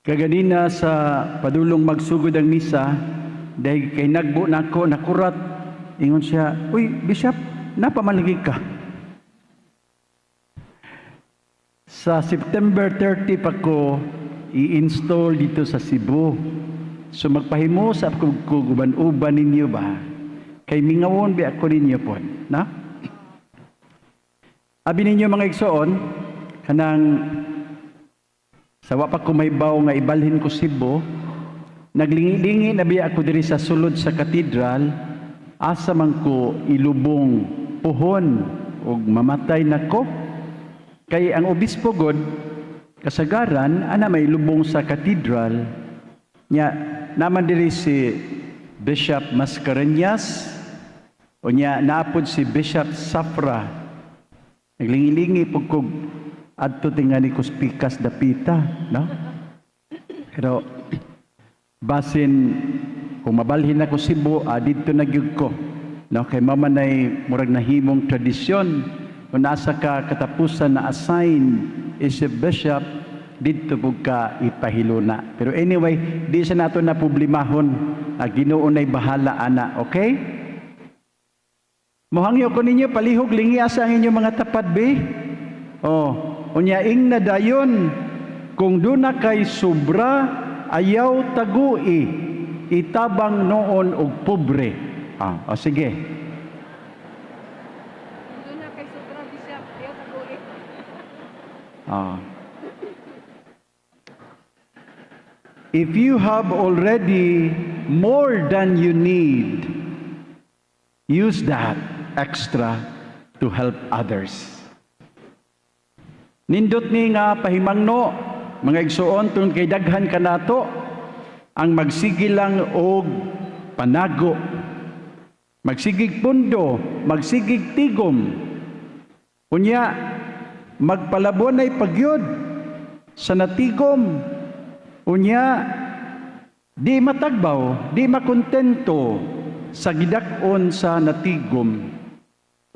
Kaganina sa padulong magsugod ang misa, dahil kay nagbo nako nakurat, ingon siya, "Uy, Bishop, napamalagi ka." Sa September 30 pa ko i-install dito sa Cebu. So magpahimo sa kuguban-uban ninyo ba? Kay mingawon bi ako ninyo po, na? Abi ninyo, mga igsoon, kanang sa wa pa ko mahibaw nga ibalhin ko Cebu, naglingi-lingi na biya ako diri sa sulod sa katedral, asa man ko ilubong puhon og mamatay nako. Kay ang obispo god kasagaran ana may lubong sa katedral. Nya naman diri si Bishop Mascareñas, unya naapod si Bishop Safra. Naglingi-lingi pud kog adto tingali ko pikas dapita, no? Pero basin kung mabalhin ako Cebu, didto na gyud ko. No, kay mao man nay murag nahimong tradisyon kung nasa ka katapusan na assign is a bishop, didto pud ka ipahiluna. Pero anyway, di sa nato na problemahon. Ang Ginoo nay bahala ana, okay? Mohangyo ko ninyo, palihog lingi asa ang inyong mga tapad be. Oh, unya ing na dayon kung duna kay sobra, ayaw tagui, itabang noon og pobre. Ah, oh, sige. Duna kay sobra, Bishop, ayaw tagui. Ah. If you have already more than you need, use that extra to help others. Nindot ni nga pahimangno, mga igsuon, tungod kay daghan kanato ang magsige lang og panago, magsigig pundo, magsigig tigom. Unya magpalabonay pagyud sa natigom. Unya di matagbaw, di makontento sa gidak-on sa natigom.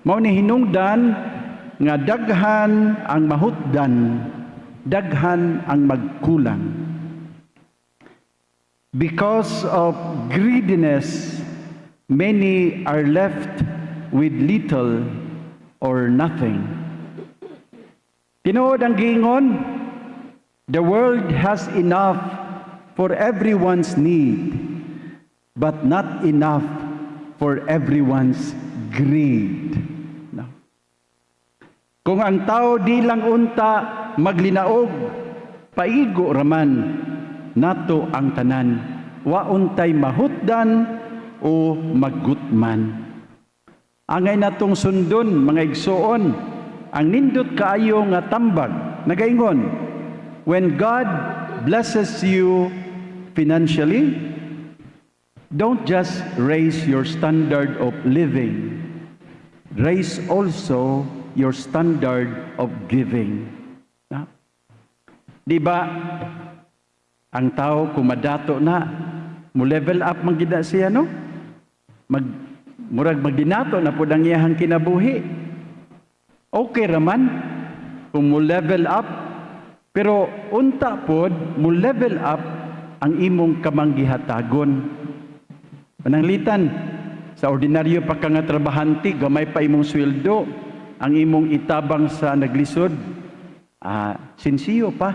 Mao ni hinungdan nga daghan ang mahutdan, daghan ang magkulang. Because of greediness, many are left with little or nothing. Tinuod ang giingon, "The world has enough for everyone's need, but not enough for everyone's greed." No. Kung ang tao di lang unta maglinaog, paigo raman nato ang tanan. Wa untay mahutdan o magutman. Angay natong sundon, mga igsuon, ang nindot kaayo nga tambag nagaingon, "When God blesses you financially, don't just raise your standard of living, raise also your standard of giving." Na? Di ba, ang tao kung madato na, mo level up man gid na siya, no? Murag magdinato na pud ang iyahang kinabuhi. Okay raman kung mo level up, pero unta pod mo level up ang imong kamanggihatagon. Pananglitan, sa ordinaryo pa ka nga trabahante, gamay pa imong sweldo, ang imong itabang sa naglisod, sinsiyo pa.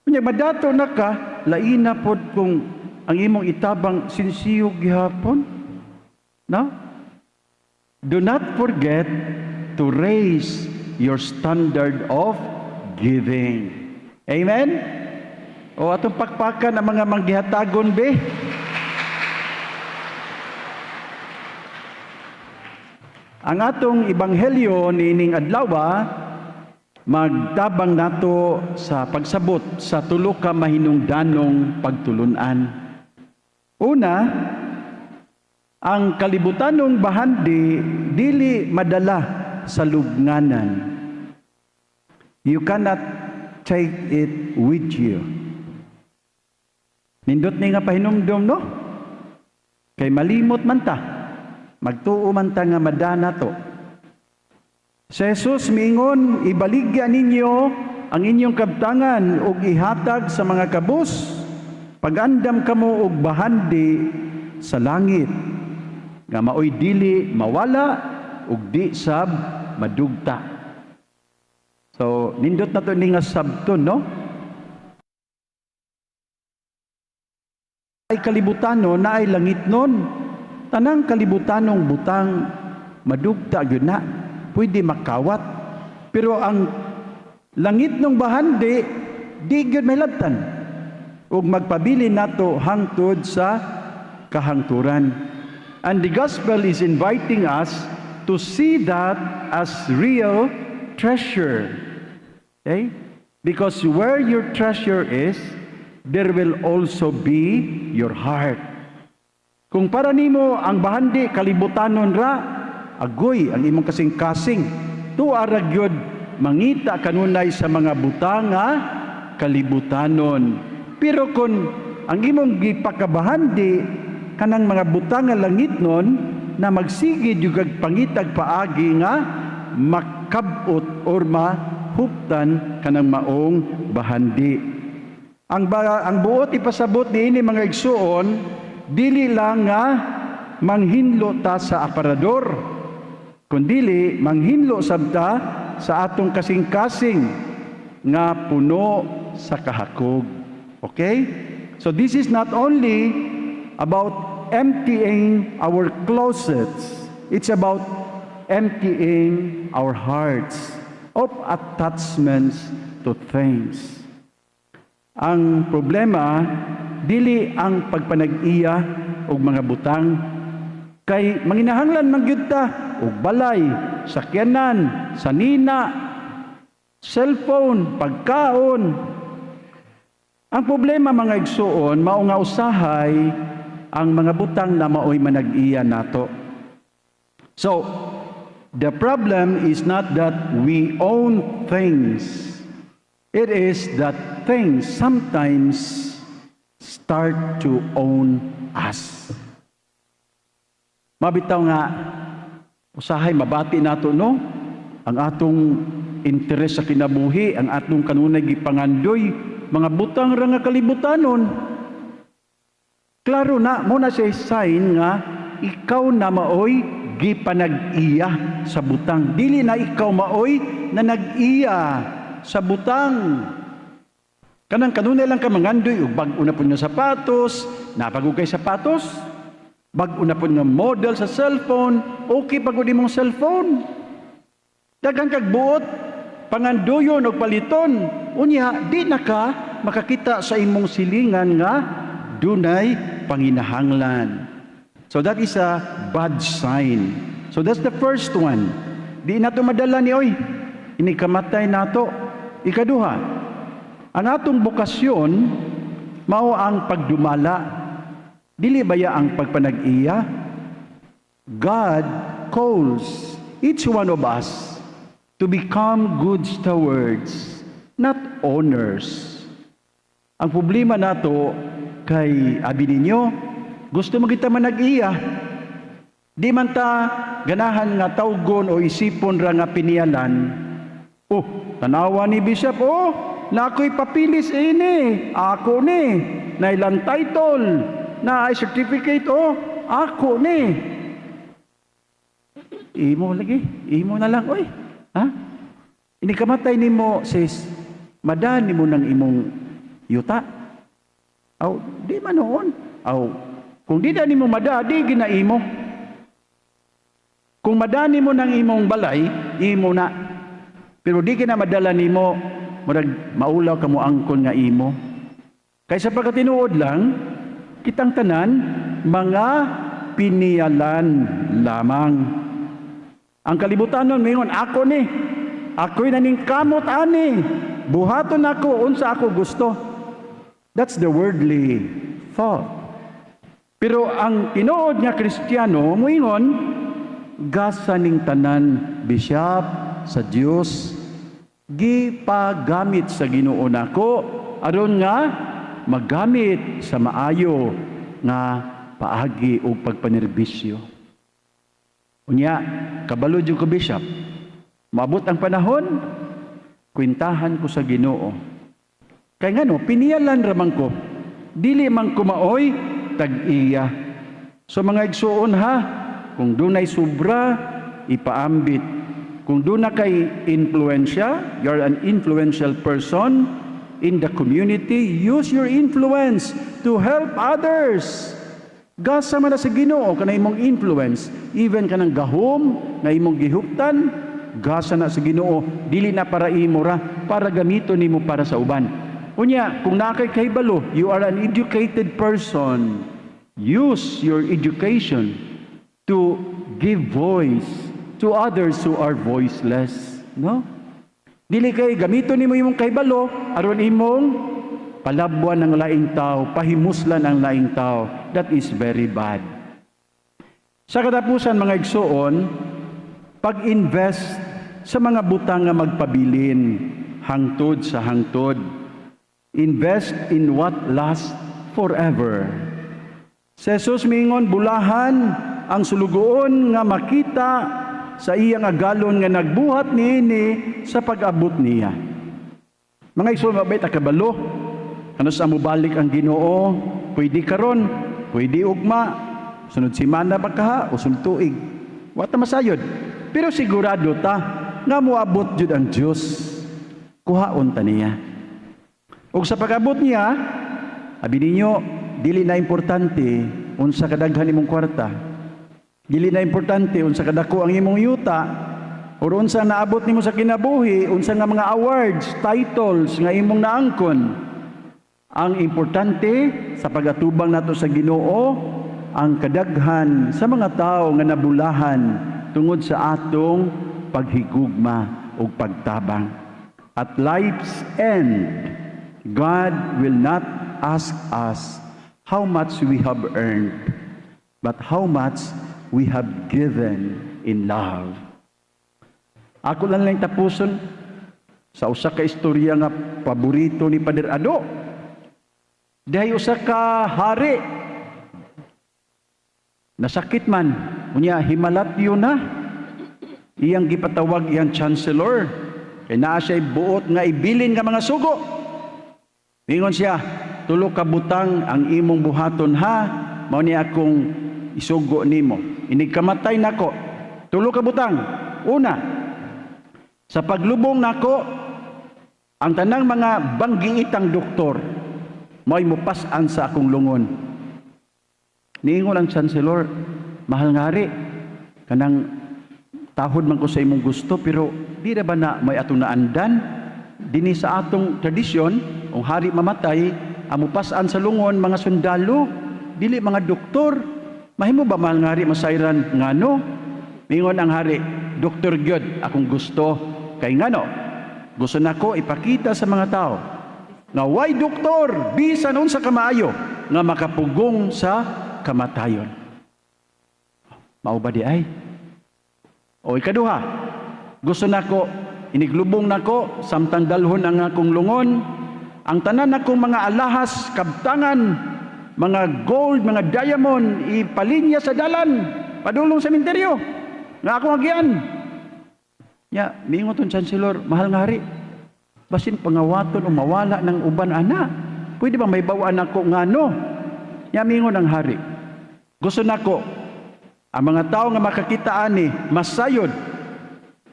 Unya madato na ka, laina pod kung ang imong itabang sinsiyo gihapon. No? Do not forget to raise your standard of giving. Amen? O atong pakpakan ang mga manggihatagon be. Ang atong ebanghelyo niining adlaw magtabang nato sa pagsabot sa tulo ka mahinungdanong pagtulunan. Una, ang kalibutanong bahandi dili madala sa lubnganan. You cannot take it with you. Nindot ni nga pahinumdom, no? Kay malimot man ta. Magtuo man ta nga madana to. Si Jesus miingon, "Ibaligya ninyo ang inyong kabtangan ug ihatag sa mga kabus. Pag-andam kamo og bahandi sa langit nga maoy dili mawala ug di sab madugta. So nindot na to ni nga sabton, no? Ay kalibutano na ay langit nun. Tanang kalibutanong butang madugta gyud na, pwede makawat. Pero ang langit nung bahandi di gyud mahilabtan ug magpabilin nato hangtod sa kahangturan. And the gospel is inviting us to see that as real treasure. Okay? Because where your treasure is, there will also be your heart. Kung para nimo ang bahandi kalibutanon ra, agoy ang imong kasing-kasing. Tuwa ra gyud mangita kanunay sa mga butang nga kalibutanon. Pero kung ang imong gipakabahandi kanang mga butang nga langitnon na, magsige jud kag pangitag paagi nga makabot or mahuptan kanang maong bahandi. Ang buot ipasabot niini, mga igsuon, dili lang nga manghinlo ta sa aparador, kundili manghinlo sabta sa atong kasing-kasing nga puno sa kahakog. Okay? So this is not only about emptying our closets. It's about emptying our hearts of attachments to things. Ang problema dili ang pagpanag-iya og mga butang, kay manginahanglan man gyud ta og balay, sakyanan, sanina, cellphone, pagkaon. Ang problema, mga igsuon, mao nga usahay ang mga butang na maoy manag-iya nato. So, the problem is not that we own things. It is that things sometimes start to own us. Mabitaw nga usahay mabati nato, no, ang atong interes sa kinabuhi, ang atong kanunay gipangandoy, mga butang ra nga kalibutanon. Klaro na mo na siya sign nga ikaw na maoy gipanag-iya sa butang. Dili na ikaw maoy na nag-iya sa butang. Kanang kanunay lang ka mangandoy og bag-o na pud nga sapatos, napagod kay sapatos, bag-o na pud nga model sa cellphone, okay pagod imong cellphone. Daghan kag buot pangandoyon og paliton. Unya di na ka makakita sa imong silingan nga dunay panginahanglan. So that is a bad sign. So that's the first one. Di nato madala ni oy. Ini kamatay nato. Ikaduha, ang atong bokasyon mao ang pagdumala. Dili baya ang pagpanag-iya? God calls each one of us to become good stewards, not owners. Ang problema nato kay abi ninyo, gusto mo kita manag-iya. Di man ta ganahan nga tawgon o isipon ra nga piniyalan. "Oh, tanawa ni Bishop, oh, na ako'y papilis ini. Ako ni, na ilang title, na ay certificate, oh, ako ni." Imo lagi, imo na lang, oy. Ha? Inikamatay nimo, sis, madan nimo ng imong yuta. Aw, di man noon. Aw, kung di na nimo mada, di ginaimo. Kung madani mo ng imong balay, imo na. Pero di kina madala nimo, murag maulaw ka mo angkon nga imo. Kaysa pagkatinuod lang, kitang tanan, mga piniyalan lamang. Ang kalibutan nun, mingon, "Ako ni, ako'y naningkamot ani, buhaton ako, unsa ako gusto." That's the worldly thought. Pero ang tinuod nga Kristiyano, muingon, "Gasa ning tanan, Bishop, sa Dios, gipagamit sa Ginoo nako aron nga magamit sa maayo nga paagi o pagpanerbisyo." Unya, kabalo jud ko, Bishop. Maabot ang panahon, Kwentahan ko sa Ginoo. Kay ngano, piniyalan ra man ko. Dili man ko maoy tag-iya. So mga igsuon ha, kung dunay sobra, ipaambit. Kung duna kay influensya, you're an influential person in the community, use your influence to help others. Gasa man na sa Ginoo kanang imong influence, even kanang gahom nga imong gihuptan, gasa na sa Ginoo, dili na para imo ra, para gamito nimo para sa uban. Unya, kung naa kay kahibalo, you are an educated person. Use your education to give voice to others who are voiceless, no? Dili kay gamito nimo imong kahibalo aron imong palabwan ang laing tao, pahimuslan ang laing tao. That is very bad. Sa katapusan, mga igsuon, pag-invest sa mga butang nga magpabilin hangtod sa hangtod. Invest in what lasts forever. Si Jesus miingon, bulahan ang sulugoon nga makita sa iyang agalon nga nagbuhat niini sa pag-abot niya. Mga igsoon, mabait kabalo, kanus-a mobalik ang Ginoo, pwede karon, pwede ugma, sunod simana ba kaha o sunod tuig. Wa ta masayod. Pero sigurado ta nga moabot jud ang Dios. Kuhaon ta niya. Ug sa pag-abot niya, abi ninyo, dili na importante unsa kadaghan imong kwarta. Dili na importante unsa kadako ang imong yuta or unsa naabot nimo sa kinabuhi, unsa nga mga awards, titles nga imong naangkon. Ang importante sa pag-atubang nato sa Ginoo, ang kadaghan sa mga tao nga nabulahan tungod sa atong paghigugma ug pagtabang. At life's end, God will not ask us how much we have earned, but how much we have given in love. Ako lang lang tapuson sa usa ka istorya nga paborito ni Pader Ado. Dihay usa ka hari nasakit man, unya himalatyo na, iyang gipatawag iyang chancellor kay naa siya buot nga ibilin nga mga sugo. Ingon siya, "Tulo ka butang ang imong buhaton ha, mao ni akong isugo nimo. Inig kamatay nako, tulo ka butang. Una, sa paglubong nako, ang tanang mga banggiitang doktor mao'y mupas-an sa akong lungon." Niingon ang chancellor, "Mahal nga hari, kanang tahod man ko sa imong gusto, pero di na ba na may atong naandan? Dinhi sa atong tradisyon, kung hari mamatay, ang mupas-an sa lungon, mga sundalo, dili mga doktor. Mahimo ba, mahal nga hari, masayran ngano?" Mingon ang hari, "Doktor gyud akong gusto, kay ngano? Gusto nako ipakita sa mga tao nga way doktor bisan unsa kamaayo nga makapugong sa kamatayon." "Mao ba diay? O ikaduha, gusto nako iniglubong nako, samtang dalhon ang akong lungon, ang tanan akong mga alahas, kabtangan, mga gold, mga diamond, ipalinya sa dalan padulong sa sementeryo nga akong agyan." Ya, miingon tong chancellor, "Mahal nga hari, basin pangawaton o mawala ng uban ana. Pwede ba mahibaw-an ako ngano?" Ya, miingon ang hari, "Gusto nako ang mga tao nga makakita ani masayod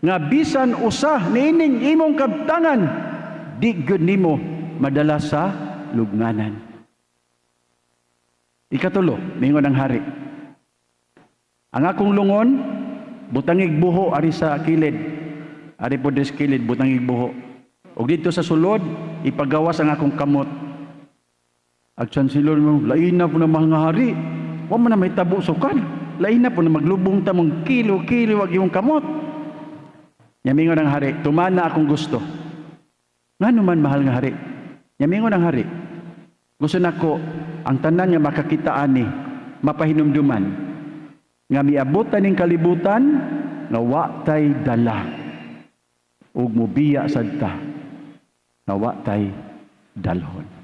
nga bisan usa niining imong kabtangan di gyud nimo madala sa lubnganan." "Ikatulo," mingon ang hari, "ang akong lungon butangig buho ari sa kilid. Ari po des kilid, butangig buho. Ug didto sa sulod ipagawas ang akong kamot." Ag chancellor mo, "Lain na po na, mga hari. Wa man na may tabo sukad. Lain na po na maglubong ta mong kilo-kilo ag imong kamot." Nya mingon ang hari, "Tumana akong gusto." "Ngano man, mahal nga hari?" Nya mingon ang hari, "Gusto nako ang tanan nga makakita ani mapahinumduman nga miabot ning kalibutan nga wa tay dala ug mubiya sad ta nga wa tay dalhon."